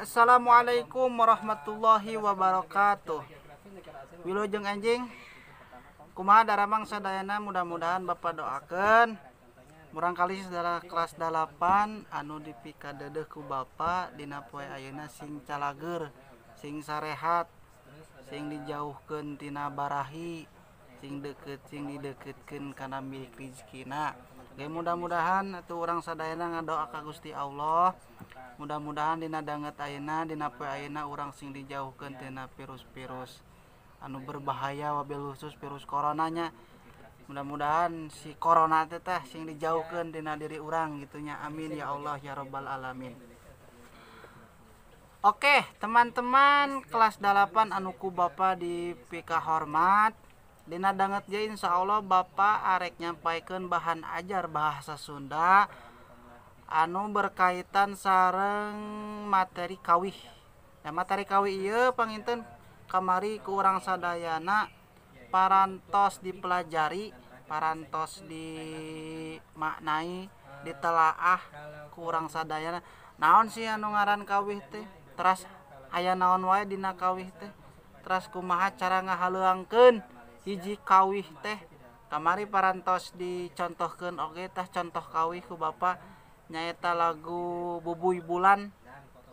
Assalamualaikum warahmatullahi wabarakatuh. Wilujeng anjing, kumaha daramang sadayana, mudah-mudahan Bapak doakan murangkali saudara kelas 8 anu dipikadedeh ku Bapak dina poe ayeuna sing calager, sing sarehat, sing dijauhkeun tina barahi, sing deket sing dideketkeun kana milik rizkina. Ge mudah-mudahan atuh urang sadayana ngadoa ka Gusti Allah. Mudah-mudahan dina danget ayeuna dina poe ayeuna urang sing dijauhkeun tina virus-virus anu berbahaya, wabil khusus virus coronanya. Mudah-mudahan si corona teh sing dijauhkeun tina diri urang gitunya. Amin ya Allah ya rabbal alamin. Oke, teman-teman kelas 8 anu ku Bapak dipika hormat. Dina danget ge insyaallah Bapak arek nyampaikeun bahan ajar bahasa Sunda anu berkaitan sareng materi kawih. Nah, materi kawih ieu panginten kamari ku urang sadayana parantos dipelajari, parantos dimaknai, ditelaah ku urang sadayana. Naon sih anu ngaran kawih teh? Teras aya naon wae dina kawih teh? Teras kumaha cara ngahaleuangkeun hiji kawih teh? Kamari parantos dicontohkeun oge tah contoh kawih ku Bapak nyaeta lagu Bubuy Bulan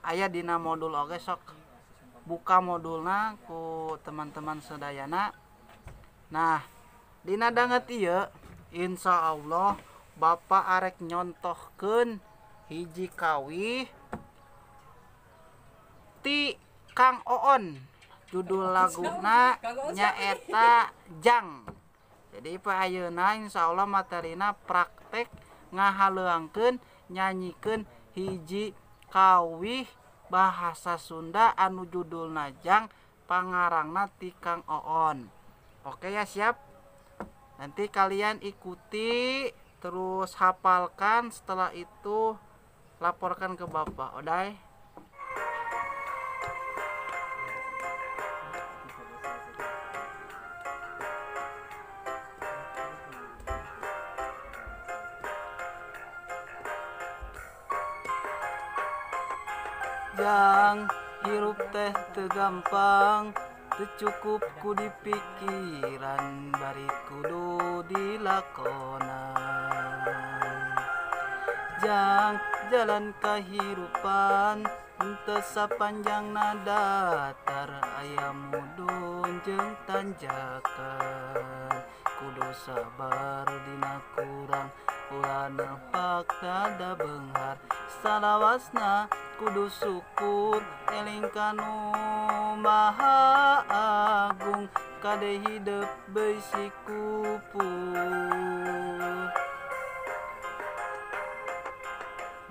aya dina modul oge, sok buka modulna ku teman-teman sadayana. Nah, dina danget ieu insyaallah Bapak arek nyontohkeun hiji kawih ti Kang Oon, judul laguna nyaeta Jang. Jadi Pak ayeuna insyaallah materina praktek ngahaleuangkeun nyanyikeun hiji kawih bahasa Sunda anu judulna Jang, pangarangna ti Kang Oon. Oke ya, siap? Nanti kalian ikuti terus hafalkan, setelah itu laporkan ke Bapak. Odai. Jang hirup teh teu gampang, teu cukup ku dipikiran, bari kudu dilakonan. Jang jalan kahirupan henteu sapanjangna datar, aya mudun jeung tanjakan. Kudu sabar dina kurang, ulah nepak dada beunghar. Salawasna kudu syukur, eling kanu maha agung, kade hidep beusi kupur.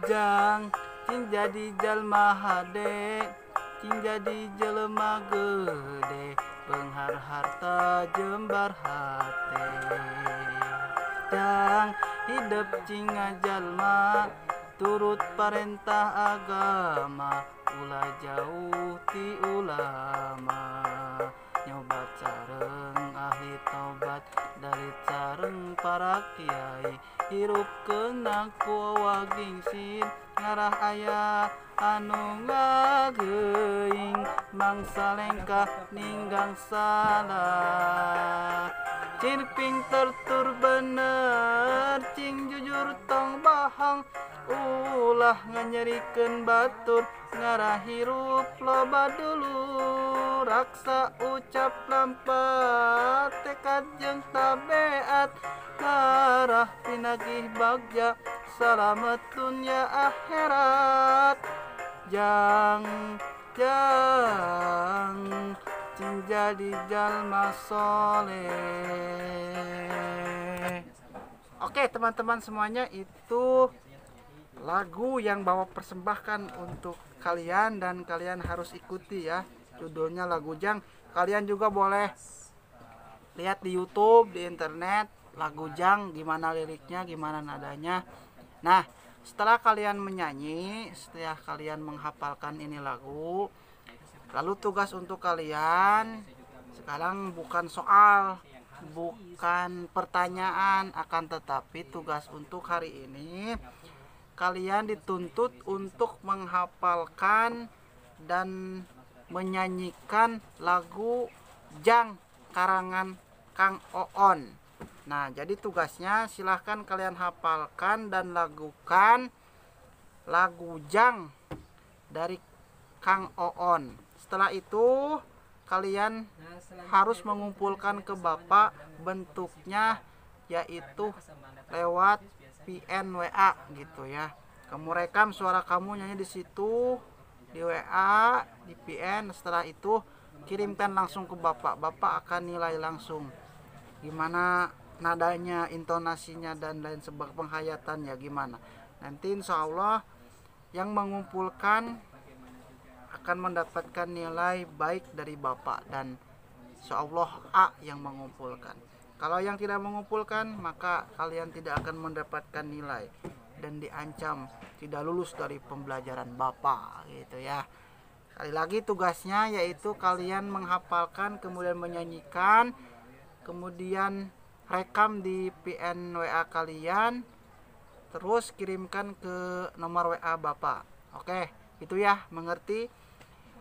Jang cing jadi jalma hade, cing jadi jelema gede, beunghar harta jembar hate. Jang hidep cing ngajalma, turut parentah agama, ulah jauh ti ulama. Nyoba sareng ahli tobat, dari sareng para kiai, hirup kena ku wagingsin, ngarah aya anu ngageuing, mangsa lengkah ninggang salah. Cing pinter tur bener, cing jujur tong bohong, ulah nganyerikeun batur, ngarah hirup loba dulur. Raksa ucap lampah, tekad jeung tabeat, ngarah pinagih bagja, salamet dunya akhirat. Jang jang cing jadi jalma soleh. Oke teman-teman semuanya, itu lagu yang bawa persembahkan untuk kalian dan kalian harus ikuti ya. Judulnya lagu Jang. Kalian juga boleh lihat di YouTube, di internet, lagu Jang, gimana liriknya, gimana nadanya. Nah, setelah kalian menyanyi, setelah kalian menghafalkan ini lagu, lalu tugas untuk kalian sekarang bukan soal, bukan pertanyaan, akan tetapi tugas untuk hari ini kalian dituntut untuk menghafalkan dan menyanyikan lagu Jang karangan Kang Oon. Nah, jadi tugasnya silahkan kalian hafalkan dan lakukan lagu Jang dari Kang Oon. Setelah itu kalian harus mengumpulkan ke Bapak bentuknya, yaitu lewat PNWA gitu ya. Kamu rekam suara kamu nyanyi di situ, di WA, di PN. Setelah itu kirimkan langsung ke Bapak. Bapak akan nilai langsung gimana nadanya, intonasinya, dan lain sebagainya, penghayatannya gimana. Nanti insya Allah yang mengumpulkan akan mendapatkan nilai baik dari Bapak, dan insya Allah A yang mengumpulkan. Kalau yang tidak mengumpulkan, maka kalian tidak akan mendapatkan nilai dan diancam tidak lulus dari pembelajaran Bapak gitu ya. Sekali lagi tugasnya yaitu kalian menghafalkan, kemudian menyanyikan, kemudian rekam di PNWA kalian, terus kirimkan ke nomor WA Bapak. Oke, itu ya, mengerti?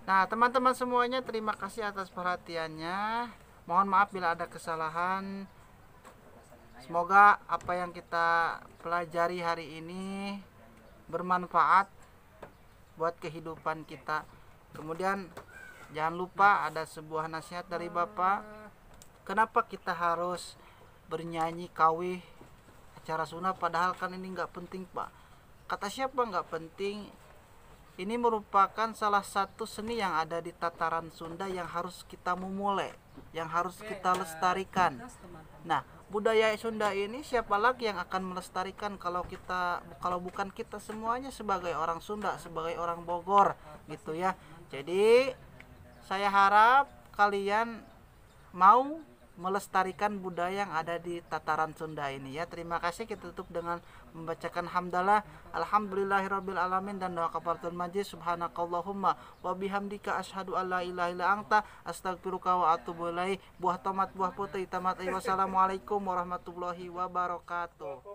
Nah, teman-teman semuanya, terima kasih atas perhatiannya. Mohon maaf bila ada kesalahan. Semoga apa yang kita pelajari hari ini bermanfaat buat kehidupan kita. Kemudian jangan lupa ada sebuah nasihat dari Bapak. Kenapa kita harus bernyanyi kawih acara sunnah, padahal kan ini nggak penting, Pak? Kata siapa nggak penting? Ini merupakan salah satu seni yang ada di tataran Sunda yang harus kita memulai, yang harus kita lestarikan. Nah, budaya Sunda ini siapa lagi yang akan melestarikan kalau bukan kita semuanya sebagai orang Sunda, sebagai orang Bogor gitu ya. Jadi saya harap kalian mau melestarikan budaya yang ada di tataran Sunda ini ya. Terima kasih. Kita tutup dengan membacakan hamdalah, alhamdulillahirabbil alamin, dan doa kafaratul majlis. Subhanakallahumma wa bihamdika asyhadu alla ilaha illa anta astaghfiruka wa atubu ilaik. Buah tomat, buah putih, tamat. Wassalamualaikum warahmatullahi wabarakatuh.